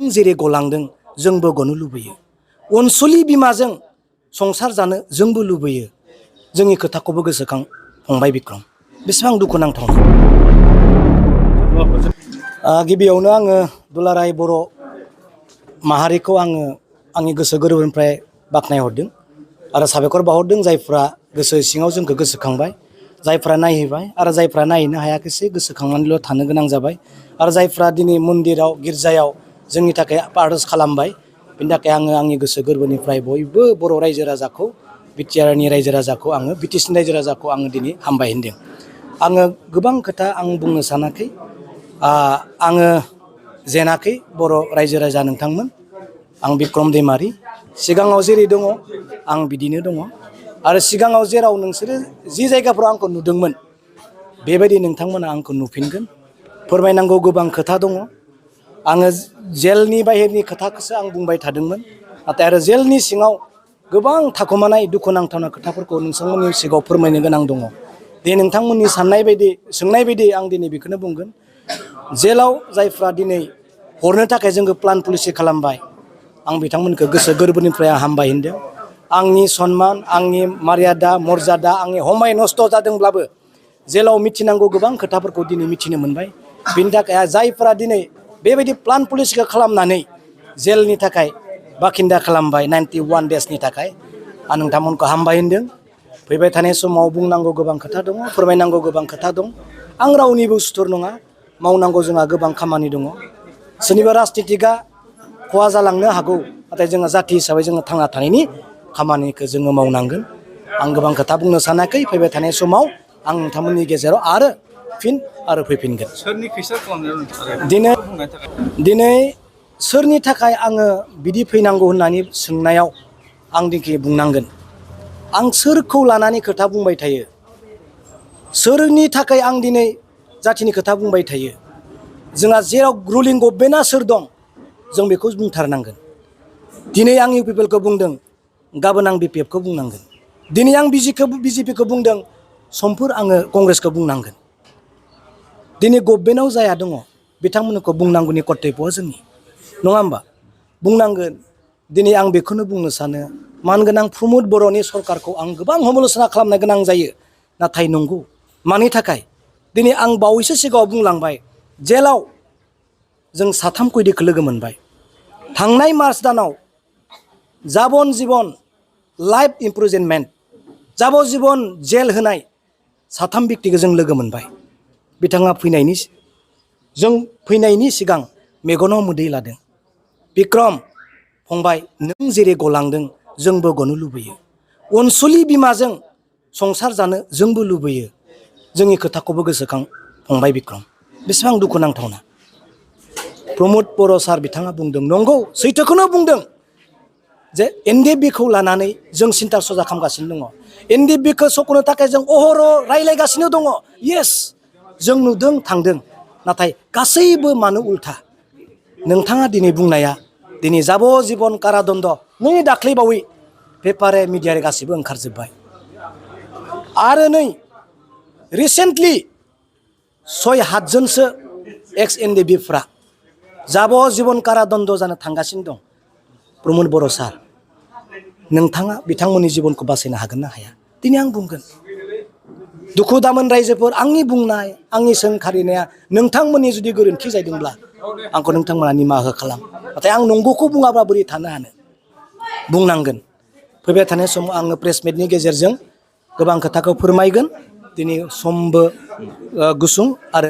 जेरै गलांदों जोंबो गनो लुबैयो। अनसुलि बिमाजों संसार जानो जोंबो लुबैयो। जोंनि खोथाखौबो गोसोखां फंबाय बिक्रम। बेसेबां दुखु नांथावना। गिबियावनो आङो दुलाराय बर' माहारिखौ आङो आंनि गोसो गोरबोनिफ्राय बाख्नायहरदों आरो साबायखर बावहरदों जायफ्रा गोसो सिङाव जोंखौ गोसोखांबाय, जायफ्रा नायहैबाय आरो जायफ्रा नायहैनो हायाखैसै गोसोखांनानैल' थानो गोनां जाबाय आरो जायफ्रा दिनै मन्दिराव गिर्जायाव जोंनि थाखाय आर'ज खालामबाय। बिनि थाखाय आङो आंनि गोसो गोरबोनिफ्राय बयबो बर' रायजो राजाखौ, बिटिआरनि रायजो राजाखौ आङो, बिटिसिनि रायजो राजाखौ आङो दिनै हामबाय होनदों। आङो गोबां खोथा आं बुंनो सानाखै। आङो जेनाखै बर' रायजो राजा नोंथांमोन। आं बिक्रम दैमारि। सिगाङाव जेरै दङ आं बिदिनो दङ आरो सिगाङाव जेराव नोंसोरो जि जायगाफ्राव आंखौ नुदोंमोन बेबायदि नोंथांमोना आंखौ नुफिनगोन। फोरमायनांगौ गोबां खोथा दङ। आङो जेलनि बाहेरनि खोथाखौसो आं बुंबाय थादोंमोन, नाथाय आरो जेलनि सिङाव गोबां थाखोमानाय दुखुनांथावना खोथाफोरखौ नोंथांमोननि सिगाङाव फोरमायनो गोनां दङ। दे नोंथांमोननि साननाय बायदि, सोंनाय बायदि आं दिनै बेखौनो बुंगोन। जेलाव जायफ्रा दिनै हरनो थाखाय जोंखौ प्लान पलिसि खालामबाय, आं बिथांमोनखौ गोसो गोरबोनिफ्राय हामबाय होनदों। आंनि सनमान, आंनि मार्यादा, मर्यादा, आंनि हमाय नस्थ' जादोंब्लाबो जेलाव मिथिनांगौ गोबां खोथाफोरखौ दिनै मिथिनो मोनबाय। बिनि थाखाय जायफ्रा दिनै बेबायदि प्लान पलिसिखौ खालामनानै जेलनि थाखाय बाखिन्दा खालामबाय 91 डेजनि थाखाय, आं नोंथांमोनखौ हामबाय होनदों। फैबाय थानाय समाव बुंनांगौ गोबां खोथा दङ, फोरमायनांगौ गोबां खोथा दं। आं रावनिबो सुथुर नङा। मावनांगौ जोंहा गोबां खामानि दङ। सोरनिबा राजनितिकआ खहा जालांनो हागौ, नाथाय जोङो जाथि हिसाबै जोङो थांना थानायनि खामानिखौ जोङो मावनांगोन। आं गोबां खोथा बुंनो सानाखै। फैबाय थानाय समाव आं नोंथांमोननि गेजेराव आरो फिन आरो फैफिनगोन। सोरनि खैसार खालामनायाव दिनै सोरनि थाखाय आङो बिदि फैनांगौ होननानै सोंनायाव आं दिनै बुंनांगोन। आं सोरखौ लानानै खोथा बुंबाय थायो, सोरनि थाखाय आं दिनै जाथिनि खोथा बुंबाय थायो। जोंहा जेराव रुलिं गभर्नमेन्टआ सोर दं जों बेखौ बुंथारनांगोन। दिनै आं इउ पि पि एलखौ बुंदों, गाबोन आं बि पि एफखौ बुंनांगोन। दिनै आं बिजेपिखौ बुंदों, समफोर आङो कंग्रेसखौ बुंनांगोन। दिनै गभर्नमेन्टआव जाया दङ बिथांमोनखौ बुंनांगौनि कर्तब्यआ जोंनि, नङा होमबा? बुंनांगोन। दिनै आं बेखौनो बुंनो सानो, मानगोनां प्रमद बर'नि सरकारखौ आं गोबां समाल'सना खालामनो गोनां जायो। नाथाय नंगौ, मानि थाखाय? दिनै आं बावैसो सिगाङाव बुंलांबाय, जेलाव जों 3 खैदिखौ लोगो मोनबाय। थांनाय मार्च दानाव जाबन जिबन लाइफ इमप्रिजनमेन्ट, जाब'जिबन जेल होनाय 3 बेक्तिखौ जों लोगो मोनबाय। बिथाङा जों फैनायनि सिगां मेगनाव मोदै लादों। बिक्रम फंबाय, नों जेरै गलांदों जोंबो गनो लुबैयो। अनसुलि बिमाजों संसार जानो जोंबो लुबैयो। जोंनि खोथाखौबो गोसोखां फंबाय बिक्रम। बेसेबां दुखु नांथावना। प्रमद बर' सार बिथाङा बुंदों, नंगौ सैथोखौनो बुंदों जे एनडिएफबिखौ लानानै जों सिन्था सजा खालामगासिनो दङ। एनडिएफबिखौ सख'नो थाखाय जों अहरह रायज्लायगासिनो दङ। येस, जों नुदों, थांदों। नाथाय गासैबो मानो उल्था? नोंथाङा दिनै बुंनाया दिनै जाब'जिबन कारादन्द नै दाख्लैबावै पेपारे मिडियारे गासिबो ओंखारजोब्बाय। आरो नै रिसेन्टलि 6-7 जनसो एक्स एनडिएफबिफ्रा जाब'जिबन कारादन्द जानो थांगासिनो दं। प्रमद बर' सार, नोंथाङा बिथांमोननि जिबनखौ बासायनो हागोन ना हाया? दिनै आं बुंगोन। दुखु दामोन रायजोफोर, आंनि बुंनाय, आंनि सोंखारिनाया नोंथांमोननि जुदि गोरोन्थि जादोंब्ला आंखौ नोंथांमोना निमाहा खालाम। नाथाय आं नंगौखौ बुङाब्ला बोरै थानो हानो? बुंनांगोन। फैबाय थानाय समाव आङो प्रेस मिटनि गेजेरजों गोबां खोथाखौ फोरमायगोन। दिनै समबो गुसुं आरो